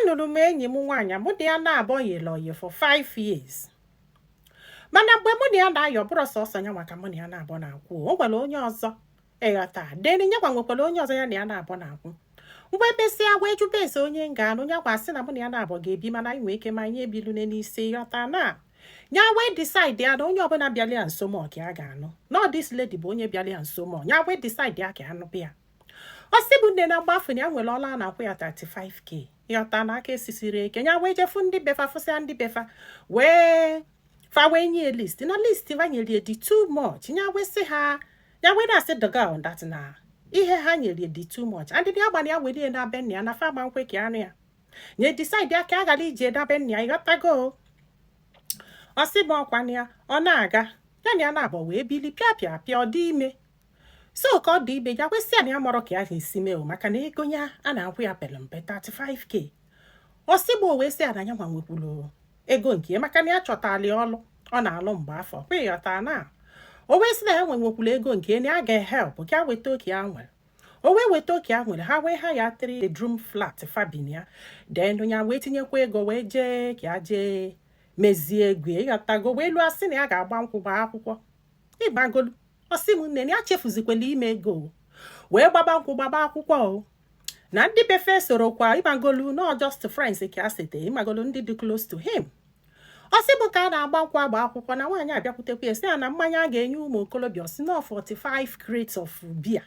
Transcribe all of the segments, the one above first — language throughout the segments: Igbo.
Anụrụ m enyi m nwaanyị, mụ na ya na-abọ yele oyi for 5 years, mana mgbe mụ na ya na-ayọ, bụrụ sọsọ ya maka mụ na ya na-abọ na-akwụ, o nwere onye ọzọ, ịghọta? Deni nyekwa nwekwara onye ọzọ ya na ya na-abọ na-akwụ. Mgbe mesịa wee jụba ese onye m ga-anụ, ya gwa sị na mụ na ya na-abọ ga-ebi, mana anyị nwee ike ma anyị ebilune n'isi, ịghọta? Na ya wee decide ya na onye ọbụla bịara ya nso ma ọ ka ya ga-anụ. Na this lady bụ onye bịara ya nso ma ya wee decide ya ka ya nụbịa ya. Ọ sị bụ nne, na mgbafu na ya nwere ọla a na-akwụ ya 35K, ịghọta? Na aka esisiri eke ya wee jefu ndị befa, fụsịa ndị befa, wee fa wee nye list, na list fa nyere dị too much. Ya wee sị ha, ya wee na-asị the girl that na ihe ha nyere dị too much and ya gbana ya were na be nna ya na fa gba nkwe ka anụ ya nye decide ya ka a ghara ije na be nna ya, ịghọtago? Ọ sị m ọkwa ya ọ na-aga ya na ya na-abọ wee bili pịa pịa pịa, ọ dị ime. So ka ọ dị ime, ya kwesị ya na ya mọrọ ka ya ga-esi mee o, maka na ego ya a na-akwụ ya pere mpe, 35K. Ọ sị bụ wee sị ya na ya nwa nwekwuru ego nke ya, maka na ya chọtali ọlụ ọ na-alụ mgbe afọ kwa, ịghọta? Na o wee sị na ya nwe nwekwuru ego nke ya, na ya ga-ehelp ka ya weta oke ya nwere. O wee weta oke ya nwere, ha wee ha ya 3 bedroom flat fabin ya. Then ya wee tinyekwa ego wee jee ka ya jee mezie ego ya, ịghọtago? Wee lụọ, sị na ya ga-agba nkwụ, gbaa akwụkwọ, ịgbagolu. Ọ sị m nne, na ya chefuzikwela ime ego o. Wee gbaba nkwụ, gbaba akwụkwọ o, na ndị befe sorokwa, ịgbagolu, not just friends ka a sete, ịgbagolu, ndị dị close to him. Ọ sị bụ ka a na-agba nkwụ, agba akwụkwọ, na nwaanyị abịakwutekwa ya, sị ya na mmanya a ga-enye ụmụ okolobịa, ọ sị na 45 crates of beer.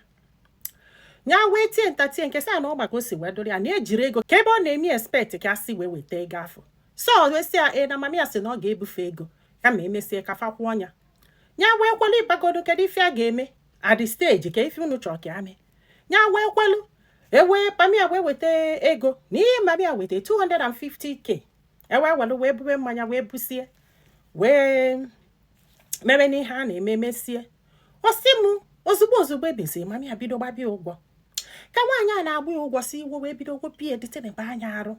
Ya wee tie nta tie nke sị ya na ọ maka o si wee dụrụ ya na ejiri ego ka ebe ọ na-eme expect ka a sị wee weta ego afọ. So wee sị ya ee, na mama ya sị na ọ ga-ebufe ego kama emesie ka fa kwụọ ya. Ya wee kwelu, ịbagodo, kedu ife a ga-eme at the stage ka ife unu chọrọ ka ya mee? Ya wee kwelu, ewee pami ya wee weta ego na ihe mami ya weta 250K, ewee welu wee bube mmanya, wee busie, wee mere n'ihe a na-eme. Mesie, ọ sị m ozugbo ozugbo ebezi mami ya bido gbabia ụgwọ. Ka nwaanyị a na-agba ya ụgwọ, si iwo wee bido gwopie dịtịnịba anya arụ,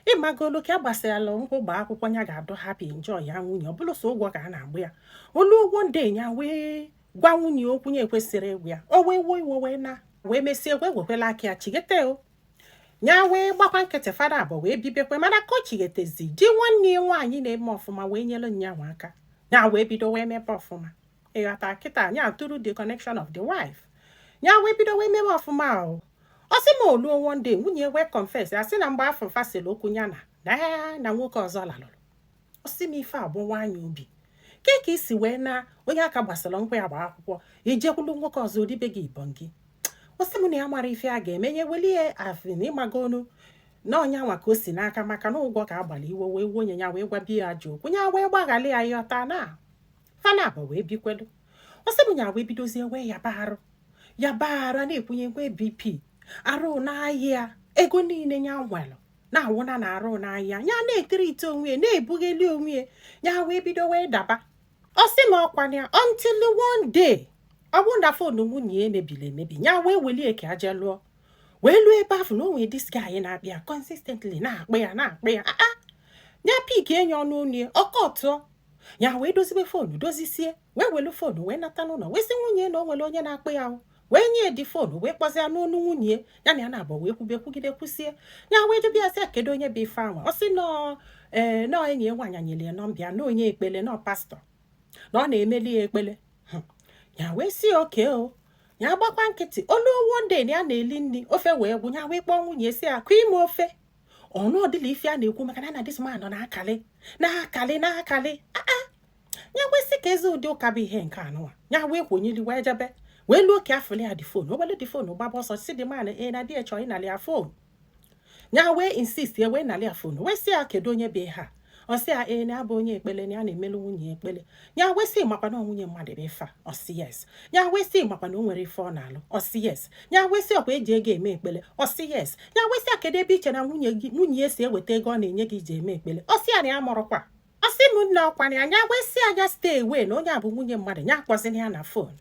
ịmagolu? Ka a gbasịrala nkwụ, gbaa akwụkwọ, ya ga-adụ happy enjoy ya nwunye. Ọ bụrụ sọ ụgwọ ka a na-agba ya olu ụgwọ ndị ya, wee gwa nwunye okwu ya ekwesịrị ịgwa ya. O wee wuo iwe, wee na wee mesie, wee wekwela aka ya chigete o. Ya wee gbakwa nkịtị, fada abụọ wee bibekwe. Mana ka o chighetezi di nwanne ya nwaanyị na-eme ọfụma, wee nyere nyanwa aka, ya wee bido wee mepe ọfụma, ịghọta? Kịta ya through the connection of the wife, ya wee bido wee mewe ọfụma o. Ọ sị ma oluo, one day nwunye wee confess ya, sị na mgbe afọ fasịrị okwu ya na nwoke ọzọ lalụrụ. Ọ sị m ife agbụ nwaanyị obi ke ka isi wee na onye aka gbasara nkwa ya gba akwụkwọ, ijekwulu nwoke ọzọ oribe gị ibọn gị. Ọ sị m na ya mara ife a ga-eme, nye welie afin, ịmagonu na ọnya nwa ka o si n'aka, maka na ụgwọ ka agbara iwe wee wuo onye ya wee gwa ya ajọ okwu, ya wee gbaghalị ya, ịghọta? Na fana abụ wee bikwelu. Ọ sị m ya wee bidozie wee yaba arụ, yaba arụ, a na-ekwunye ngwe BP, arụ n'ahịa, ego niile ya nwere na-awụna na arụ n'ahịa, ya na-etiri ite onwe ya, na-ebugheli onwe ya. Ya wee bido wee daba. Ọ sị m ọkwa ya, until one day, ọ bụrụ na phone nwunye ya emebiri emebi, ya wee welie ka aje lụọ, wee lụọ ebe ahụ na o nwere this guy na-akpị ya consistently, na-akpị ya, na-akpị ya. Aa, ya pick enyi ọnụ onu ya, ọkọ tụọ ya, wee dozibe phone, dozisie, wee welu phone wee nata n'ụlọ, wee sị nwunye na o nwere onye na-akpị ya o, wee nye di phone, wee kpọzie n'onu nwunye ya na ya na-abụ, wee kwube, kwugide, kwusie. Ya wee jụbịa ya sị ya kedu onye bụ ife anwa. Ọ sị nọọ ee, nọọ enyi ya nwaanyị nyere ya nọmba ya, na onye ekpele, nọọ pastọ, na ọ na-emeli ya ekpele. Ya wee sị oke o, ya gbakwa nkịtị. Olu one day na ya na-eli nri, ofe wee gwụ. Ya wee kpọọ nwunye, si ya kụ ime ofe ọnụ ọdịla ife a na-ekwu, maka na this man nọ na-akali, na-akali, na-akali. Aa, ya wee sị ka ezi ụdị ụka bụ ihe nke anụwa. Ya wee kwonyeli wee jebe, wee luo ka afụli ya dị phone, o welu dị phone gbaba ọsọ, si dị man ee, na di ya chọrọ ịnali ya phone. Ya wee insist, ya wee nali ya phone, wee sị ya kedu onye bụ ihe a. Ọ sị ya ee, na abụ onye ekpele, na ya na-emelu nwunye ekpele. Ya wee sị makwa na nwunye mmadụ bụ ife a. Ọ sị yes. Ya wee sị makwa na o nwere ife ọ na-alụ. Ọ sị yes. Ya wee sị ọkwa eji ego eme ekpele. Ọ sị yes. Ya wee sị ya kedu ebe iche na nwunye gị, nwunye ya si eweta ego ọ na-enye gị iji eme ekpele. Ọ sị ya na ya mụrụkwa. Ọ sị m nne, ọkwa ya. Ya wee sị ya stay away, na onye a bụ nwunye mmadụ, ya akpọzina ya na phone.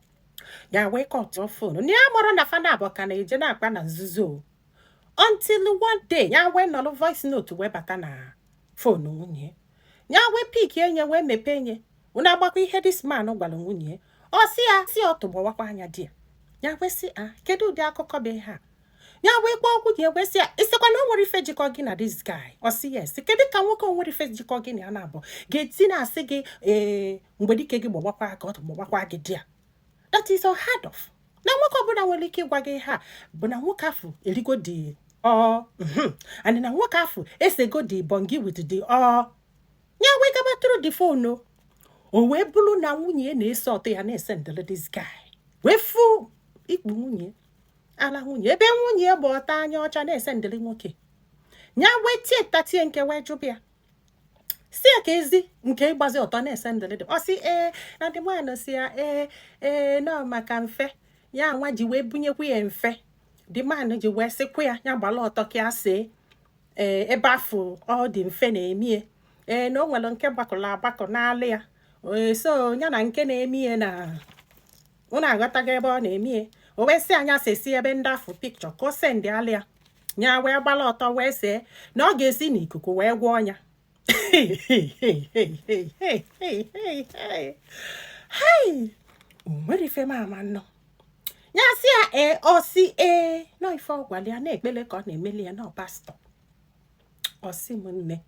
Ya wee kọtụọ phone, na ya mụrụ na fana abụọ ka na-eje na-akpa na nzuzo, until one day ya wee nọrọ, voice note wee bata na phone nwunye ya. Wee pick enye, wee mepee nye, unu agbakọ ihe this man gwara nwunye. Ọ sị ya si ọ tụgbọwakwa anya di ya. Ya wee sị a kedu ụdị akụkọ bụ ihe a? Ya wee kpọọ nwunye wee sị ya, ịsịkwa na o nwere ife jikọ gị na this guy? Ọ sị yes. Kedu ka nwoke o nwere ife jikọ gị na ya na-abụ ga-eti na-asị gị ee, mgbe dike gị gbọgbakwa ka ọ gbọgbakwa gị di ya? That is unheard of. Na nwoke ọbụla nwere ike ịgwa gị ihe a bụ na nwoke afụ erigo dị ọ and na nwoke afụ esego the bongi with the ọ. Ya wee gaba through the phone, o wee bụrụ na nwunye ya na-ese ọtọ ya na-ese ndele this guy, wee fụ ikpu nwunye ala nwunye ebe nwunye ya gba ọtọ anya ọcha na-ese ndele nwoke. Ya wee tie tatie nke wee jụbịa ya, si ya ka ezi nke ịgbazi ọtọ na-ese ndele dị. Ọ sị ee, na ndị nwaanyị si ya ee ee, nọ maka mfe ya nwa ji wee bunyekwu ya mfe. The man ji wee sịkwa ya ya gbala ọtọ ka ya see ee, ebe afọ ọ dị mfe na-emie ee, na o nwere nke gbakọrọ agbakọ n'alụ ya. Ee, so ya na nke na-emie na unu aghọtago ebe ọ na-emie. O wee sị anya sesi ebe ndị afụ pikchọ ka o send alụ ya. Ya wee gbala ọtọ wee see na ọ ga-esi n'ikuku wee gwọọ ya. Hei, o nwere ife m ama nnọọ. Ya sị ya ee, ọ sị ee, nọ ife ọ gwara ya na-ekpele ka ọ na-emeli ya nọ pastọ. Ọ sị m nne,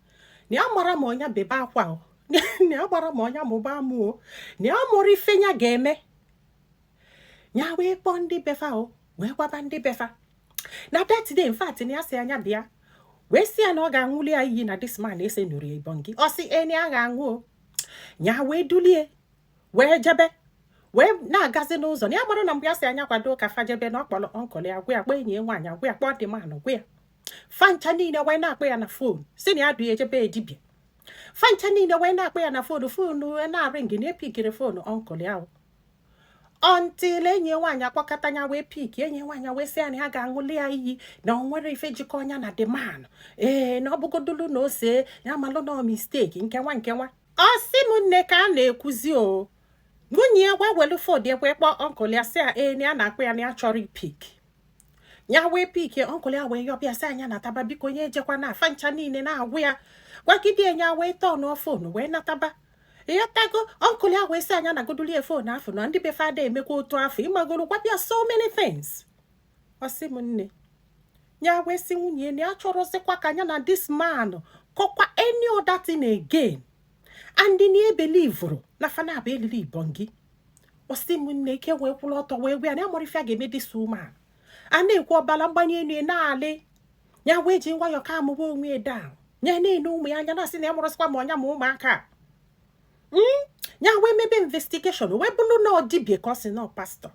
na ya mara ma ọnya bebe akwa o, na ya gbara ma ọnya mụba amụ o, na ya mụrụ ife ya ga-eme. Ya wee kpọọ ndị befa o, wee gwaba ndị befa na that day. In fact, na ya sị anya bịa wee sị ya na ọ ga-aṅụli ya iyi na this man ese nụrụ ya ibongi. Ọ sị ee, na ya ga-aṅụ o. Ya wee dulie wee jebe, wee na-agazi n'ụzọ, na ya mara na mgbe ya si anya kwado ka fajebe, na ọ kpọrọ uncle ya gwa ya, kpọọ enyi ya nwaanyị gwa ya, kpọọ the man gwa ya. Fancha niile wee na-akpọ ya na phone, si na ya du ya ejebe dibịa. Fancha niile wee na-akpọ ya na phone, phone wee na-aring, na epickiri phone uncle ya until enyi ya nwaanyị akpọkọta ya wee pick. Enyi ya nwaanyị wee sị ya na ya ga-aṅụli ya iyi na o nwere ife jikọ ọnya na the man, ee, na ọ bụgodulu na ose ya malụ na mistake nke nwa nke nwa. Ọ sị m nne, ka a na-ekwuzi o, nwunye ya wee welu phone ya wee kpọọ uncle ya, sị ya ee, na ya na-akpọ ya, na ya chọrọ ipick. Ya wee pick, uncle ya wee yọbịa, sị anya nataba biko, onye ejekwa na afa ncha niile na-agwụ ya gwagide ya. Wee turnụọ phone wee nataba. Ịghọtago? Uncle ya wee sị anya nagodulie phone afọ na ndị be fada emekwa otu afọ ịmagoro gwabịa so many things. Ọ sị m nne, ya wee sị nwunye na ya chọrọzikwa ka ya na this man kọkwa any other thing again, and na ebelieveru na fana bụ elili ibongi. Ọ sị m nne, ike wee kwụrụ ọtọ wee gwa ya na ya mụrụ ife a ga-eme this woman. A na-ekwu ọbara mgbanye elu ya na-alị. Ya wee ji nwayọọ ka amụba onwe ya down, ya na-ene ụmụ ya anya, na-asị na ya mụrụsịkwa ma ọnya ma ụmụaka. Ya wee mebe investigation, wee bụrụ na ọ dibịa ka ọ sị na pastọ.